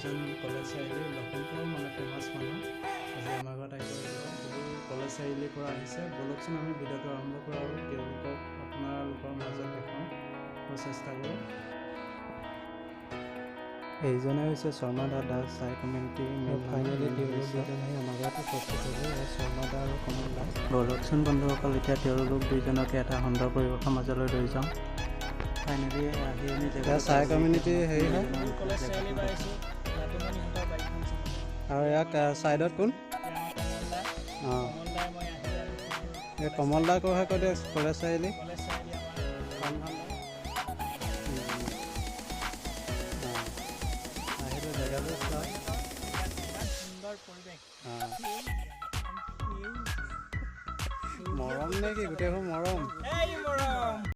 এজন কলেজ চাৰিআলি লখিমপুৰৰ মানে ফেমাছ মানুহ আজি আমাৰ ঘৰত আহিব লাগিব। কলেজ চাৰিআলিৰ পৰা আহিছে। ব'লকচোন, আমি ভিডিঅ'টো আৰম্ভ কৰোঁ আৰু তেওঁলোকক আপোনালোকৰ মাজত দেখুৱাওঁ চেষ্টা কৰোঁ। এইজনে হৈছে শৰ্মা দাদা, চাই কমিউনিটি। ফাইনেলি তেওঁলোক দুজন আহি আমাৰ ঘৰত উপস্থিত হ'ল, শৰ্মা দা আৰু কমল দা। ব'লকচোন বন্ধুসকল, এতিয়া তেওঁলোক দুইজনকে এটা সুন্দৰ পৰিৱেশৰ মাজলৈ লৈ যাওঁ। ফাইনেলি আহি আমি চাই কমিউনিটি হেৰি হয়। আৰু ইয়াক ছাইডত কোন? অঁ, এই কমল দা কৈ কৈ দিয়ক। কলেজ চাৰিআলি আহিলোঁ, জেগাটো চাওক। অঁ, মৰম নে কি? গোটেইবোৰ মৰম।